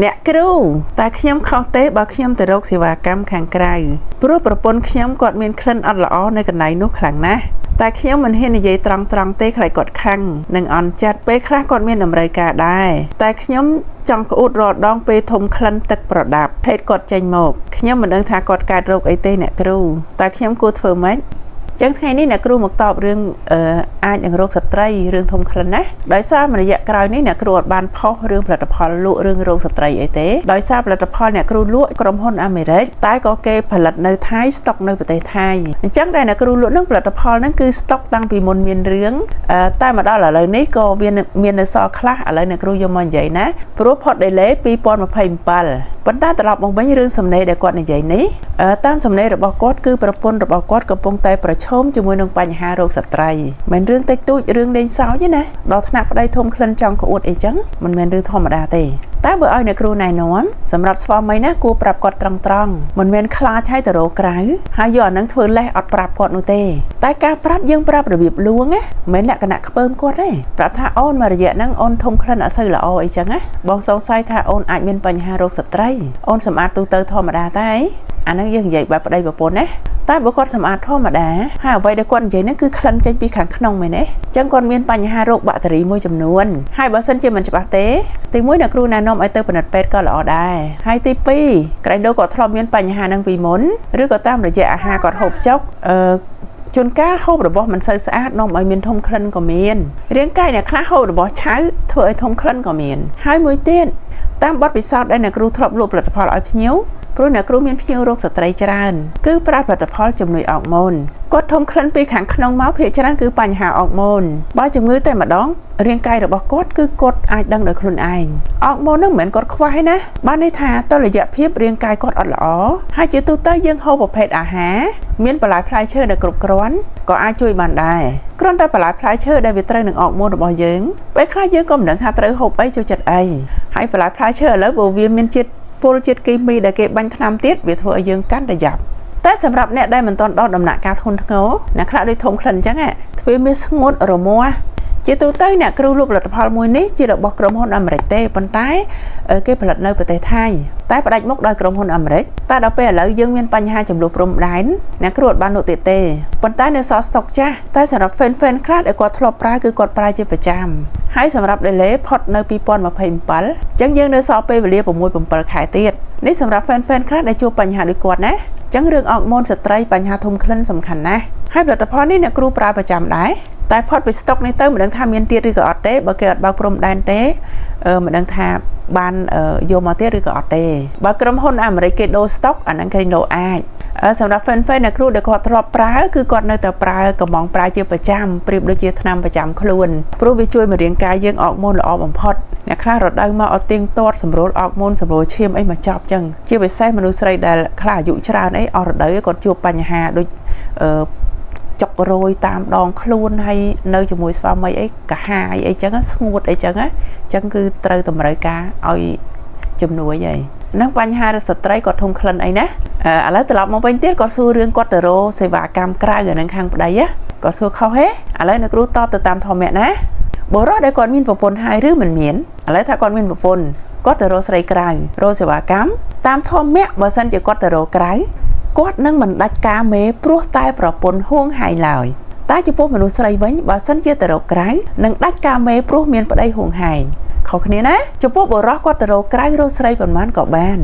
អ្នកគ្រូតែខ្ញុំខុសទេបើខ្ញុំទៅរកសេវាកម្មខាងក្រៅព្រោះប្រពន្ធខ្ញុំគាត់មានក្លិនអត់ល្អនៅកន្លែងនោះខ្លាំងណាស់តែខ្ញុំមិនហ៊ាននិយាយត្រង់ៗទេខ្លាចគាត់ខឹងនិងអន់ចិត្តពេលខ្លះគាត់មានតម្រូវការដែរតែខ្ញុំចង់ក្អួតរាល់ដងពេលធំក្លិនទឹកប្រដាប់ភេទគាត់ចេញមកខ្ញុំមិនដឹងថាគាត់កើតរោគអីទេអ្នកគ្រូតែខ្ញុំគួរធ្វើម៉េចចឹងថ្ងៃនេះអ្នកគ្រូមកតបរឿងអាចនឹងរោគស្ត្រីរឿងធំក្លិនណាដោយសារមួយរយៈក្រោយនេះអ្នកគ្រូអត់បានផុសរឿងផលិតផលលក់រឿងរោគស្ត្រីអីទេដោយសារផលិតផលអ្នកគ្រូលក់ក្រុមហ៊ុនអាមេរិកតែក៏គេផលិតនៅថៃស្តុកនៅប្រទេសថៃអញ្ចឹងដែលអ្នកគ្រូលក់នឹងផលិតផលហ្នឹងគឺស្តុកតាំងពីមុនមានរឿងតែមកដល់ឥឡូវនេះក៏វាមាននៅសល់ខ្លះឥឡូវអ្នកគ្រូយកមកនិយាយណាព្រោះផុត delay 2027ប៉ុន្តែត្រឡប់មកវិញរឿងសំណេរដែលគាត់និយាយនេះតាមសំណេររបស់គាត់គឺប្រពន្ធរបស់គាត់កំពុងតែប្រឈមជាមួយនឹងបញ្ហារោគស្ត្រីមិនរឿងតិចតួចរឿងលេងសើចទេណាដល់ថ្នាក់ប្តីធំក្លិនចង់ក្អួតអីចឹងមិនមែនរឿងធម្មតាទេតែបើឲ្យអ្នកគ្រូណែនាំសម្រាប់ស្វាមីណាគួរប្រាប់គាត់ត្រង់ត្រង់មិនមែនខ្លាចឲ្យទៅរកក្រៅហើយយកអានឹងធ្វើលេសអត់ប្រាប់គាត់នោះទេតែការប្រាប់យើងប្រាប់របៀបលួងណាមិនមែនលក្ខណៈខ្ពើមគាត់ទេប្រាប់ថាអូនមួយរយៈហ្នឹងអូនធំក្លិនអត់សូវល្អអីចឹងណាបងសង្ស័យថាអូនអាចមានបញ្ហារោគស្ត្រីអូនសម្អាតទូទៅធម្មតាតែអាហ្នឹងយើងនិយាយបែបប្តីប្រពន្ធណាតែបើគាត់សម្អាតធម្មតាហើយអ្វីដែលគាត់និយាយហ្នឹងគឺក្លិនចេញពីខាងក្នុងមែនទេអញ្ចឹងគាត់មានបញ្ហារោគបាក់តេរីមួយចំនួនហើយបើសិនជាមិនច្បាស់ទេទី1អ្នកគ្រូណែនាំឲ្យទៅពិនិត្យពេទ្យក៏ល្អដែរហើយទី2ក្រែងដូគាត់ធ្លាប់មានបញ្ហាហ្នឹងពីមុនឬក៏តាមរយៈអាហារគាត់ហូបចុកអឺជួនកាលហូបរបស់មិនសូវស្អាតនាំឲ្យមានធំក្លិនក៏មានរាងកាយអ្នកខ្លះហូបរបស់ឆៅធ្វើឲ្យធំក្លិនក៏មានហើយមួយទៀតតាមបទពិសោធន៍ដែលអ្នកគ្រូធ្លាប់លក់ផលិតផលឲ្យភ្ញៀវព្រោះអ្នកគ្រូមានភ្ញៀវរោគស្ត្រីច្រើនគឺប្រើផលិតផលជំនួយអរម៉ូនគាត់ធំក្លិនពីខាងក្នុងមកភាគច្រើនគឺបញ្ហាអរម៉ូនបើជំងឺតែម្ដងរាងកាយរបស់គាត់គឺគាត់អាចដឹងដោយខ្លួនឯងអរម៉ូននឹងមិនមែនគាត់ខ្វះទេណាបានន័យថាតុល្យភាពរាងកាយគាត់អត់ល្អហើយជាទូទៅយើងហូបប្រភេទអាហារមានបន្លែផ្លែឈើដែលគ្រប់គ្រាន់ក៏អាចជួយបានដែរគ្រាន់តែបន្លែផ្លែឈើដែលវាត្រូវនឹងអរម៉ូនរបស់យើងពេលខ្លះយើងក៏មិនដឹងថាត្រូវហូបអីចូលចិត្តអីហើយបន្លែផ្លែឈើឥឡូវបើវាមានជាតិពុលជាតិគីមីដែលគេបាញ់ថ្នាំទៀតវាធ្វើឲ្យយើងកាន់តែយ៉ាប់តែសម្រាប់អ្នកដែលមិនទាន់ដល់ដំណាក់កាលធ្ងន់ធ្ងរអ្នកខ្លះដូចធំក្លិនអញ្ចឹងទ្វាមានស្ងួតរមាស់ជាទូទៅអ្នកគ្រូលក់ផលិតផលមួយនេះជារបស់ក្រុមហ៊ុនអាមេរិកទេប៉ុន្តែគេផលិតនៅប្រទេសថៃតែផ្ដាច់មុខដោយក្រុមហ៊ុនអាមេរិកតែដល់ពេលឥឡូវយើងមានបញ្ហាចំនួនព្រំដែនអ្នកគ្រូអត់បានលក់ទៀតទេប៉ុន្តែនៅសល់ស្តុកចាស់តែសម្រាប់ fan fan ខ្លះដែលគាត់ធ្លាប់ប្រើគឺគាត់ប្រើជាប្រចាំហើយសម្រាប់ delay ផុតនៅ2027អញ្ចឹងយើងនៅសល់ពេលវេលា6 7ខែទៀតនេះសម្រាប់ fan fan ខ្លះដែលជួបបញ្ហាដូចគាត់ណាអញ្ចឹងរឿងអរម៉ូនស្ត្រីបញ្ហាធំក្លិនសំខាន់ណាស់ហើយផលិតផលនេះអ្នកគ្រូប្រើប្រចាំដែរតែផុតពីស្តុកនេះទៅមិនដឹងថាមានទៀតឬក៏អត់ទេបើគេអត់បើកព្រំដែនទេមិនដឹងថាបានយកមកទៀតឬក៏អត់ទេបើក្រុមហ៊ុនអាមេរិកគេដូរស្តុកអាហ្នឹងគេដូរអាចសម្រាប់ fan fan អ្នកគ្រូដែលគាត់ធ្លាប់ប្រើគឺគាត់នៅតែប្រើកំងប្រើជាប្រចាំប្រៀបដូចជាថ្នាំប្រចាំខ្លួនព្រោះវាជួយមករាងកាយយើងអរម៉ូនល្អបំផុតអ្នកខ្លះរដូវមកអត់ទៀងទាត់សម្រួលអរម៉ូនសម្រួលឈាមអីមកចប់ចឹងជាពិសេសមនុស្សស្រីដែលខ្លះអាយុច្រើនអីអស់រដូវគាត់ជួបបញ្ហាដូចអឺចុករយតាមដងខ្លួនហើយនៅជាមួយស្វាមីអីកាហាយអីចឹងស្ងួតអីចឹងអញ្ចឹងគឺត្រូវតម្រូវការឲ្យជំនួយហើយនឹងបញ្ហាស្ត្រីគាត់ធំក្លិនអីណាឥឡូវត្រឡប់មកវិញទៀតគាត់សួររឿងគាត់ទៅរកសេវាកម្មក្រៅអានឹងខាងប្តីគាត់សួរខុសហេឥឡូវអ្នកគ្រូតបទៅតាមធម្មៈណាបុរសដែលគាត់មានប្រពន្ធហើយឬមិនមានឥឡូវថាគាត់មានប្រពន្ធគាត់ទៅរកស្រីក្រៅរកសេវាកម្មតាមធម្មៈបើសិនជាគាត់ទៅរកក្រៅគាត់នឹងមិនដាច់ការមេព្រោះតែប្រពន្ធហួងហែងឡើយតែចំពោះមនុស្សស្រីវិញបើសិនជាទៅរកក្រៅនឹងដាច់ការមេព្រោះមានប្តីហួងហែងខុសគ្នាណាចំពោះបុរសគាត់ទៅរកក្រៅរកស្រីប៉ុន្មានក៏បាន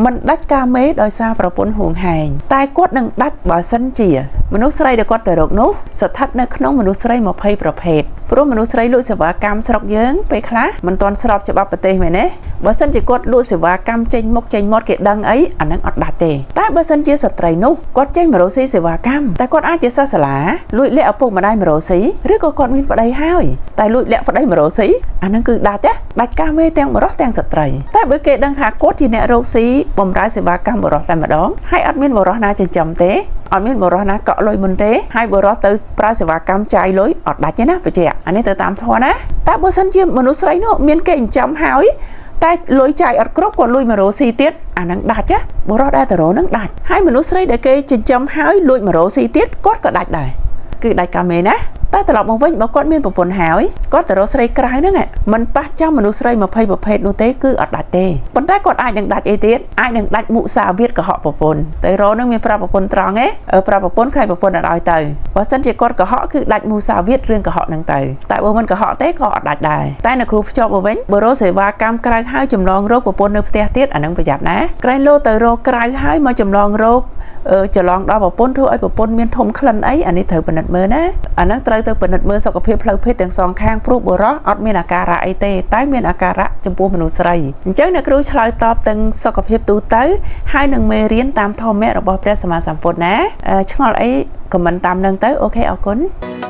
មិនដាច់ការមេដោយសារប្រពន្ធហួងហែងតែគាត់នឹងដាច់បើសិនជាមនុស្សស្រីដែលគាត់ទៅរកនោះស្ថិតនៅក្នុងមនុស្សស្រី20ប្រភេទព្រោះមនុស្សស្រីលក់សេវាកម្មស្រុកយើងពេលខ្លះមិនទាន់ស្របច្បាប់ប្រទេសមែនទេបើសិនជាគាត់លក់សេវាកម្មចេញមុខចេញមាត់គេដឹងអីអានឹងអត់ដាច់ទេតែបើសិនជាស្ត្រីនោះគាត់ចេញមករកស៊ីសេវាកម្មតែគាត់អាចជាសិស្សសាលាលួចលាក់ឪពុកម្ដាយមករកស៊ីឬក៏គាត់មានប្តីហើយតែលួចលាក់ប្តីមករកស៊ីអានឹងគឺដាច់ណាដាច់ការមេទាំងបុរសទាំងស្ត្រីតែបើគេដឹងថាគាត់ជាអ្នករកស៊ីបំរើសេវាកម្មបុរសតែម្ដងហើយអត់មានបុរសណាចិញ្ចឹមទេអត់មានបុរសណាកក់លុយមុនទេហើយបុរសទៅប្រើសេវាកម្មចាយលុយអត់ដាច់ទេណាបញ្ជាក់អានេះទៅតាមធម៌ណាតែបើសិនជាមនុស្សស្រីនោះមានគេចិញ្ចឹមហើយតែលុយចាយអត់គ្រប់គាត់លួចមករកស៊ីទៀតអាហ្នឹងដាច់ណាបុរសដែលទៅរកហ្នឹងដាច់ហើយមនុស្សស្រីដែលគេចិញ្ចឹមហើយលួចមករកស៊ីទៀតគាត់ក៏ដាច់ដែរគឺដាច់កាមេណា តែត្រឡប់មកវិញបើគាត់មានប្រពន្ធហើយគាត់ទៅរកស្រីក្រៅហ្នឹងមិនប៉ះចំមនុស្សស្រី20ប្រភេទនោះទេគឺអត់ដាច់ទេប៉ុន្តែគាត់អាចនឹងដាច់អីទៀតអាចនឹងដាច់មុសាវាទកុហកប្រពន្ធទៅរកនឹងមានប្រាប់ប្រពន្ធត្រង់ឯងប្រាប់ប្រពន្ធខ្លាចប្រពន្ធអត់ឲ្យទៅបើសិនជាគាត់កុហកគឺដាច់មុសាវាទរឿងកុហកហ្នឹងទៅតែបើមិនកុហកទេក៏អត់ដាច់ដែរតែអ្នកគ្រូភ្ជាប់មកវិញបើរកសេវាកម្មក្រៅហើយចម្លងរោគប្រពន្ធនៅផ្ទះទៀតអាហ្នឹងប្រយ័ត្នណាក្រែងលោទៅរកក្រៅហើយមកចម្លងរោគច្រឡងដល់ប្រពន្ធធ្វើឲ្យប្រពន្ធមានធំក្លិនអីអានេះត្រូវពិនិត្យមើលណាអាហ្នឹងត្រូវទៅពិនិត្យមើលសុខភាពផ្លូវភេទទាំងសងខាងព្រោះបុរសអត់មានអាការៈអីទេតែមានអាការៈចំពោះមនុស្សស្រីអញ្ចឹងអ្នកគ្រូឆ្លើយតបទាំងសុខភាពទូទៅហើយនឹងមេរៀនតាមធម៌របស់ព្រះសម្មាសម្ពុទ្ធណាឆ្ងល់អីខមមិនតាមនឹងទៅអូខេអរគុណ។